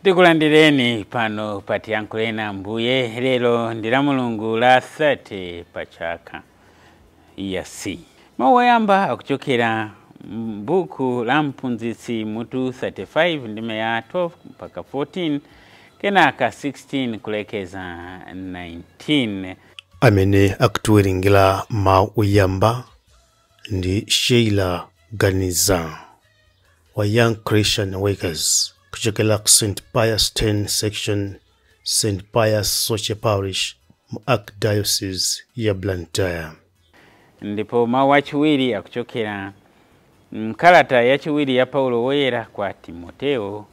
Tikulandireni pano pa Tiyankhuleni Ambuye. Lero ndi la Mulungu la 30 pa chaka ya C. Mawu oyamba akuchokera m'buku la Mphunzitsi, mutu 35, ndime ya 12 mpaka 14, kenaka 16 kulekeza 19. Amene akutiwerengera mawu oyamba ndi Sheila Ganiza wa Young Christian Workers, kuchokera ku St Pius 10 Section, St Pius Soche Parish, mu Archdiocese ya Blantyre. Ndipo mawu achiwiri akuchokera mkalata yachiwiri ya Paulo Woyera kwa Timoteo,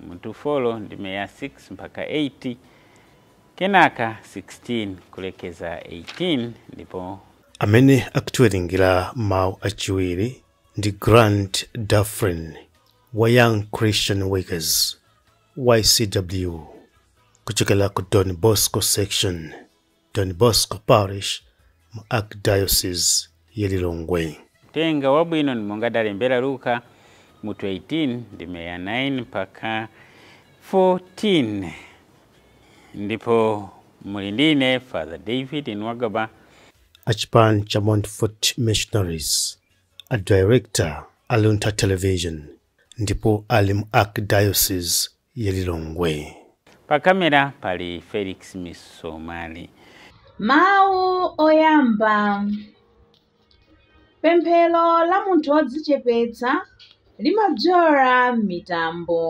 mutu 4, ndime ya 6 mpaka 8, kenaka 16 kulekeza 18. Ndipo amene akutiwerengera mawu achiwiri ndi Grant Dufferin wa Young Christian Workers, YCW, kuchokera ku Don Bosco Section, Don Bosco Parish, mu Archdiocese ya Lilongwe. Uthenga Wabwino ni monga adalembera Luka, mutu 18, ndime ya 9 mpaka 14. Ndipo muli ndine Father David Nwagaba. Achipani cha Montfort Missionaries, a director a Luntha Television, ndipo ali mu Archdiocese ya Lilongwe. Pa kamera pali Felix Misomali. Mawu oyamba. Pemphero la munthu wodzichepetsa limabzola mitambo.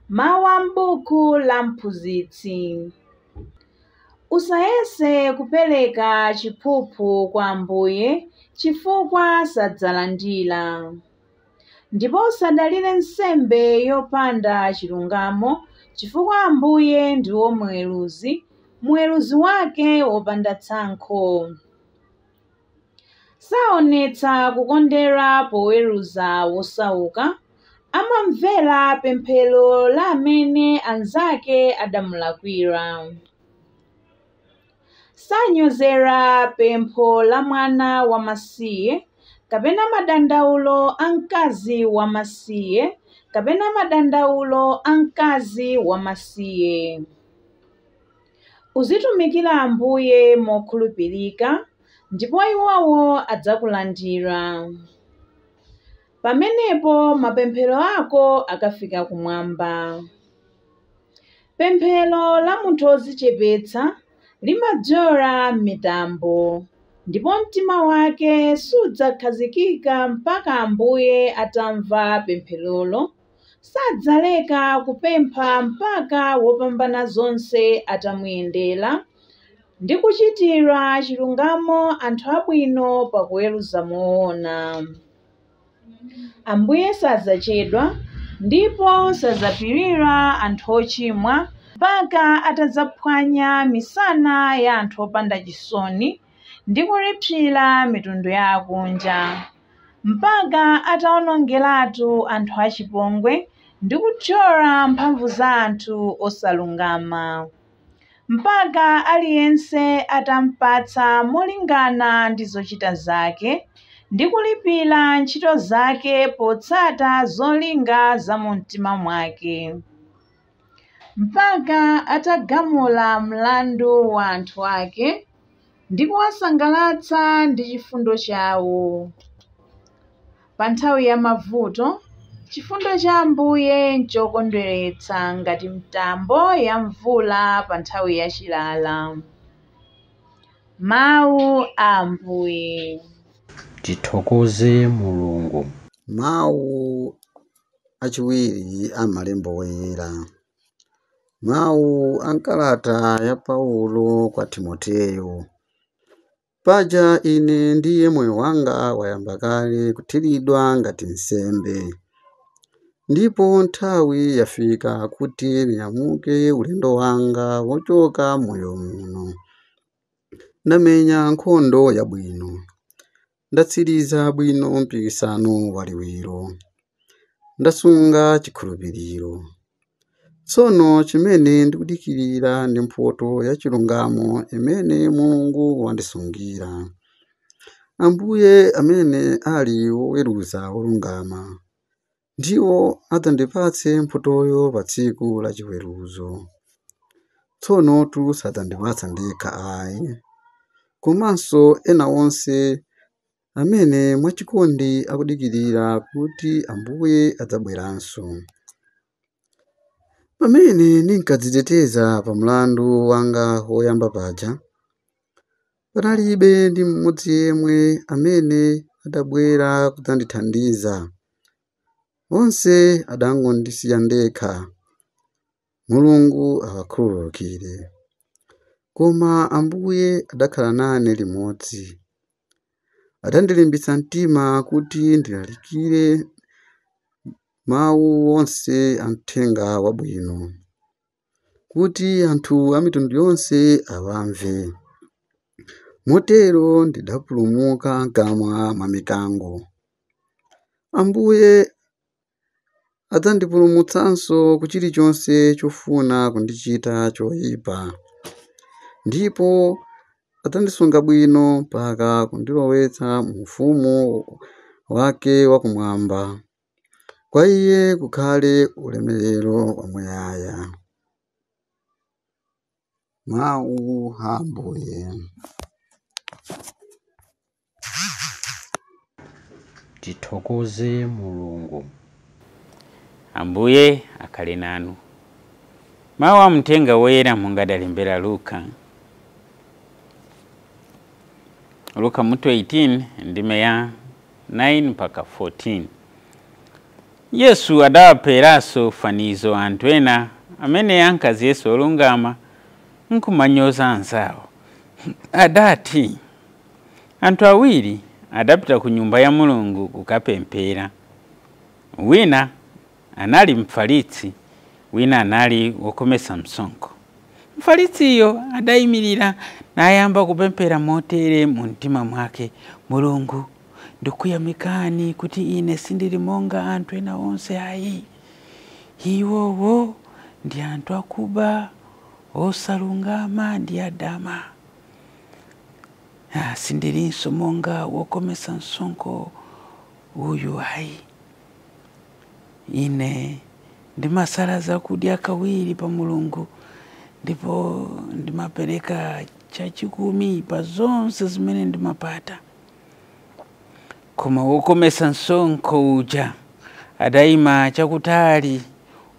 Mawu a m'buku la Mphunzitsi. Usayese kupereka chiphuphu kwa Ambuye, chifukwa sadzalandira. Ndipo usadalire nsembe yopanda chilungamo, chifukwa Ambuye ndiwo mweruzi, mweruzi wake wopanda tsankho. Saonetsa kukondera poweruza wosauka, amamvera pemphero la amene anzake adamulakwira. Sanyozera pempho la mwana wamasiye, kapena madandaulo a mkazi wamasiye, kapena madandaulo a mkazi wamasiye. Uzitumikira Ambuye mokhulupirika, ndipo iwowo adzakulandira. Pamenepo mapemphero ako akafika kumwamba. Pemphero la munthu wodzichepetsa limabzola mitambo, ndipo mtima wake sudzakhazikika mpaka Ambuye atamva pempherolo. Sadzaleka kupempha mpaka Wopambana zonse atamuyendera ndi kuchitira chilungamo anthu abwino pakuweruza moona. Ambuye sadzachedwa, ndipo sadzapirira anthu ochimwa, mpaka atadzaphwanya misana ya anthu opanda chisoni ndi kulipsira mitundu ya akunja, mpaka atawonongeratu anthu achipongwe ndi kuthyola mphamvu za anthu osalungama, mpaka aliyense atampatsa molingana ndi zochita zake ndi kulipira ntchito zake potsata zolinga za mu mtima mwake, mpaka atagamula mlandu wa anthu ake ndi kuwasangalatsa ndi chifundo chawo. Pa nthawi ya mavuto, chifundo cha Ambuye nchokondweretsa ngati mtambo ya mvula pa nthawi ya chilala. Mawu a Ambuye. Tithokoze Mulungu. Mawu achiwiri a Malembo Woyera. Mawu a nkalata ya Paulo kwa Timoteyo. Paja ine ndiye moyo wanga wayamba kale kuthiridwa ngati nsembe, ndipo nthawi yafika kuti ndinyamuke ulendo wanga wochoka moyo muno. Ndamenya nkhondo yabwino, ndatsiriza bwino mpikisano waliwiro, ndasunga chikhulupiriro. Tsono chimene ndikudikirira ndi mphotho ya chilungamo imene Mulungu wandisungira. Ambuye amene ali woweruza wolungama, Ndiwo adzandipatse mphotoyo pa tsiku la chiweruzo. Tsonotu sadzandipatsa ndekha ayi, komanso ena onse amene mwachikondi akudikirira kuti Ambuye adzabweranso. Pamene ndinkadziteteza pa mlandu wanga woyamba paja, panalibe ndi mmodzi yemwe amene adabwera kudzandithandiza. Onse adangondisiya ndekha. Mulungu awakhululukire. Koma Ambuye adakhala nane limodzi. Adandilimbitsa mtima kuti ndilalikire mawu onse a Mthenga Wabwino, kuti anthu a mitundu yonse awamve. Motero ndidapulumuka m'kamwa mwa mikango. Ambuye adzandipulumutsanso ku chilichonse chofuna kundichita choyipa, ndipo adzandisunga bwino mpaka kundilowetsa mu ufumu wake wakumwamba. Kwa Iye kukhale ulemerero wamuyaya. Mawu a Ambuye. Tithokoze Mulungu. Ambuye akhale nanu. Mawu a Mthenga Woyera monga adalembera Luka. Luka mutu 18 ndime ya 9 mpaka 14. Yesu adawaperanso fanizo anthu ena amene ankadziyesa olungama nkumanyoza anzawo. Adati anthu awiri adapita ku nyumba ya Mulungu kukapemphera. Wina anali mfalitsi, wina anali wokhomesa msonkho. Mfalitsiyo adayimirira nayamba kupemphera motere mu mtima mwake: Mulungu, ndikuyamikani kuti ine sindili monga anthu ena onse ayi. Iwowo ndi anthu akuba, osalungama ndi adama. Sindilinso monga wokhomesa msonkho uyu ayi. Ine ndimasala zakudya kawiri pa Mulungu, ndipo ndimapereka chachikumi pa zonse zimene ndimapata. Koma wokhomesa msonkho uja adayima chakutali,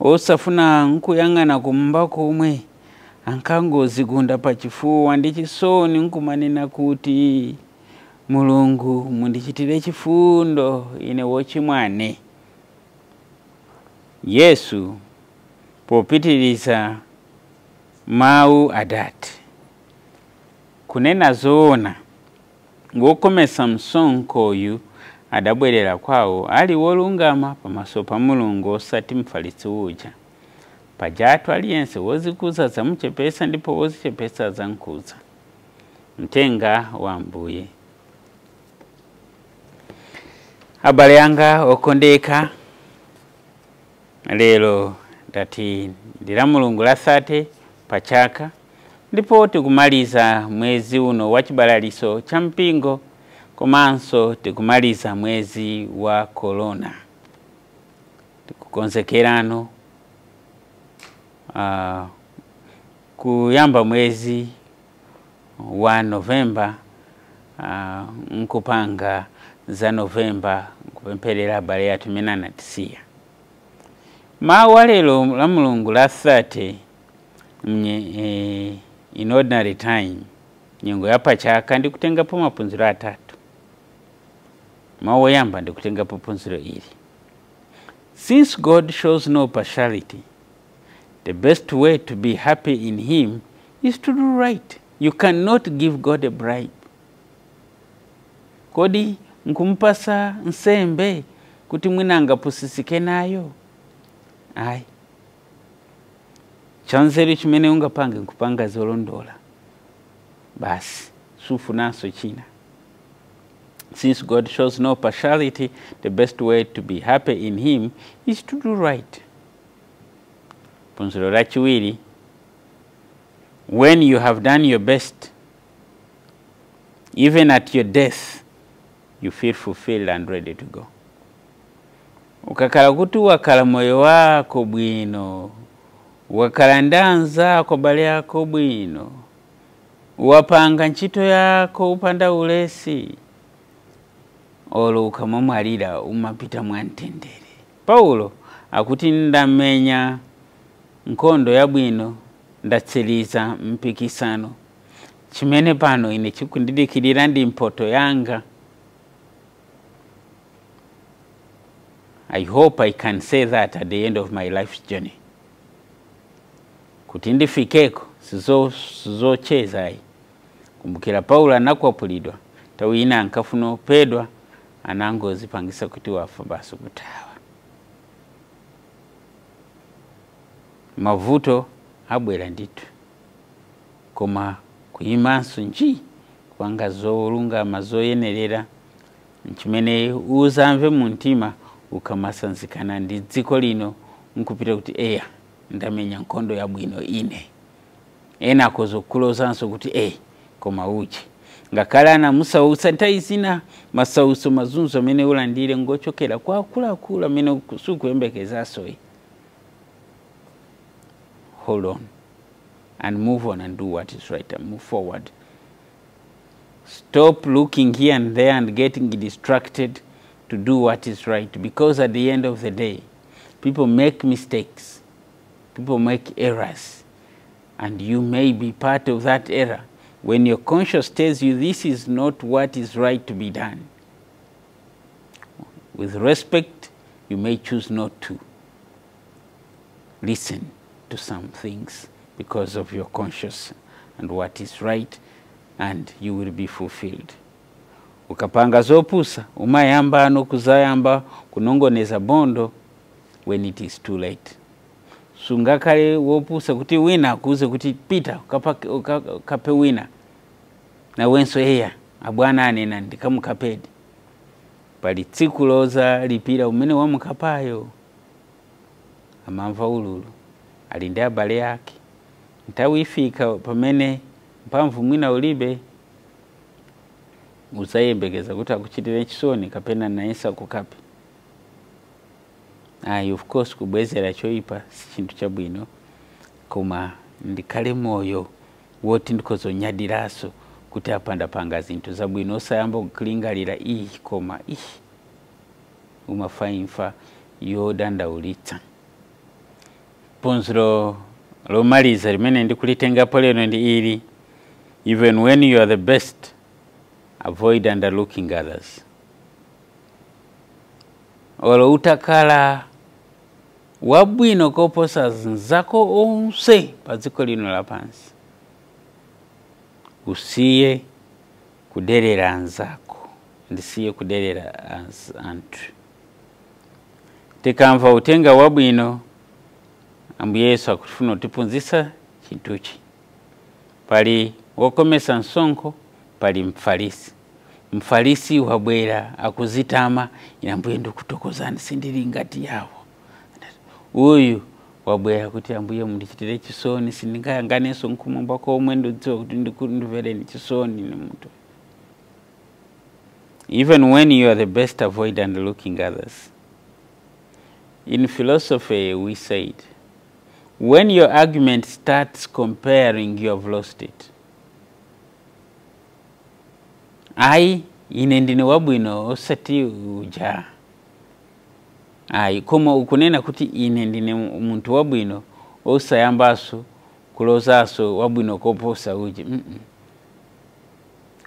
osafuna nkuyang'ana kumwamba komwe, ankangozigunda pachifuwa ndi chisoni nkumanena kuti, Mulungu, mundichitire chifundo ine wochimwane. Yesu popitiriza mawu adati, kunena zoona, wokhomesa msonkhoyu adabwerera kwawo ali wolungama pamaso pa Mulungu osati mfalitsi uja. Pajatu aliyense wozikuza zamuchepesa ndipo wozichepesa zamkuza. Mthenga wa Ambuye. Abale anga okondeka, lero ndati ndi la Mulungu la 30 pa chaka, ndipo tikumaliza mwezi uno wa chibalaliso cha mpingo, komanso tikumaliza mwezi wa korona. Tikukonzekerano kuyamba mwezi wa Novemba, nkupanga za Novemba nkupempherera abale athu amene anatisiya. Mawu alero la Mulungu la 30 in ordinary time, nyengo ya pachaka, ndikutengapo maphunziro atatu. Mawu oyamba ndikutengapo phunziro ili: Since God shows no partiality, the best way to be happy in him is to do right. You cannot give God a bribe. Kodi nkumpasa nsembe kuti mwina angapusisike nayo? Ayi. Chanzeru chimene ungapange nkupanga zolondola basi, sufunanso china. Since God shows no partiality, the best way to be happy in him is to do right. Phunziro lachiwiri: when you have done your best, even at your death, you feel fulfilled and ready to go. Ukakhala kuti wakhala moyo wako bwino, wakhala ndi anzako, abale ako bwino, wapanga ntchito yako upanda ulesi, olo ukamamwalira umapita mwamtendere. Paulo akuti ndamenya nkhondo yabwino, ndatsiriza mpikisano, chimene pano ine chikundidikirira ndi mphotho yanga. I hope I can say that at the end of my life's journey. Kuti ndifikeko sizocheza ayi. Kumbukira Paulo anakwapulidwa, nthawi ina ankafuna kuphedwa, anangozipangisa kuti wafa basi kuthawa. Mavuto abwera ndithu, koma kuyimanso nji kupanga zolungama zoyenerera nchimene uzamve mu mtima ukamasanzikana ndi dziko lino nkupita kuti eya, ndamenya nkhondo yabwino ine. Ena akozokulozanso kuti koma uchi ngakhale anamusautsa nthawi zina, masautso mazunzo amene ulandire ngochokera kwa akuluakulu amene sukuyembekezaso. Hold on and move on and do what is right and move forward. Stop looking here and there and getting distracted to do what is right, because at the end of the day, people make mistakes, people make errors, and you may be part of that error. When your conscience tells you this is not what is right to be done, with respect, you may choose not to listen to some things because of your conscience and what is right, and you will be fulfilled. Ukapanga zopusa, umayamba nokuzayamba kunongoneza bondo when it is too late. Sungakhale wopusa kuti wina akuuze kuti pita ukape wina, nawenso eya abwana anena ndikamukapedi. Pali tsiku loza lipira umene wamukapayo amamva ululu, ali ndi abale ake. Nthawi ifika pamene mphamvu mwina ulibe, uzayembekeza kuti akuchitire chisoni kapena nayenso akukape. Ayi, of course kubwezera choyipa si chinthu chabwino, koma ndikhale moyo woti ndikhozonyadiranso kuti apandapanga zinthu zabwino, osayamba kulingalira iyi koma iyi umafa imfa yodandaulitsa. Phunziro lomaliza limene ndikulitengapo lero ndi ili: even when you are the best, avoid underlooking others. Olo utakhala wabwino koposa nzako onse pa dziko lino lapansi, usiye kuderera anzako, ndisiye kuderera anthu. Tikamva utenga wabwino, Ambuye Yesu akufuna kutiphunzitsa chinthuchi. Pali wokomesa msonkho, pali mfarisi. Mfarisi wabwera akuzitama, ine Ambuye ndikuthokozani, sindili ngati yawo. Uyu wabwera kuti Ambuye mundichitire chisoni, sindingayanganenso nkhumumba komwe, ndidziwa kuti ndimvereni chisoni ni munthu. Even when you are the best, avoid underlooking others. In philosophy, we said, when your argument starts comparing, you have lost it. Ayi, ine ndine wabwino osati uja. Ayi, koma ukunena kuti ine ndine munthu wabwino, osayambaso kulozaso wabwino koposa uji.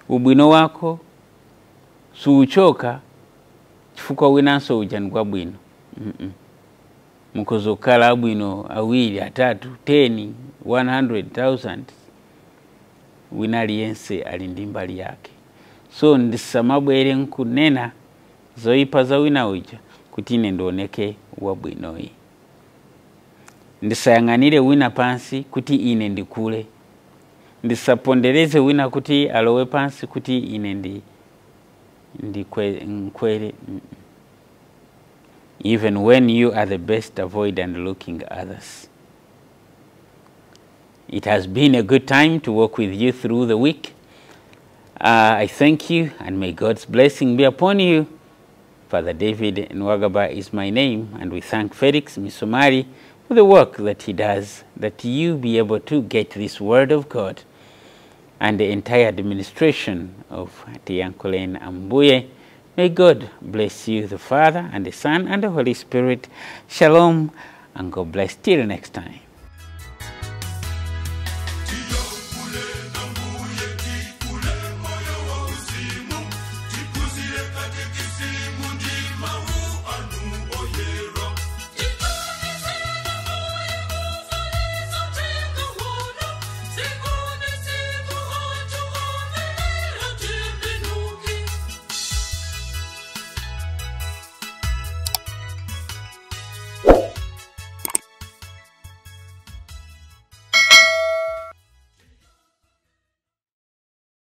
Ubwino wako suuchoka chifukwa winanso uja ndi wabwino. Mukozokhala abwino awiri, atatu, 10, 100,000, wina aliyense ali ndi mbali yake. So ndisamabwere nkunena zoyipa za wina uja kuti ine ndioneke wabwinoyi. Ndisayang'anire wina pansi kuti ine ndikule. Ndisapondereze wina kuti alowe pansi kuti ine nkwere. Even when you are the best, avoid underlooking others. It has been a good time to walk with you through the week. I thank you, and may God's blessing be upon you. Father David Nuwagaba is my name, and we thank Felix Misomali for the work that he does, that you be able to get this word of God and the entire administration of Tiyankhuleni Ambuye. May God bless you, the Father, and the Son, and the Holy Spirit. Shalom, and God bless. Till next time.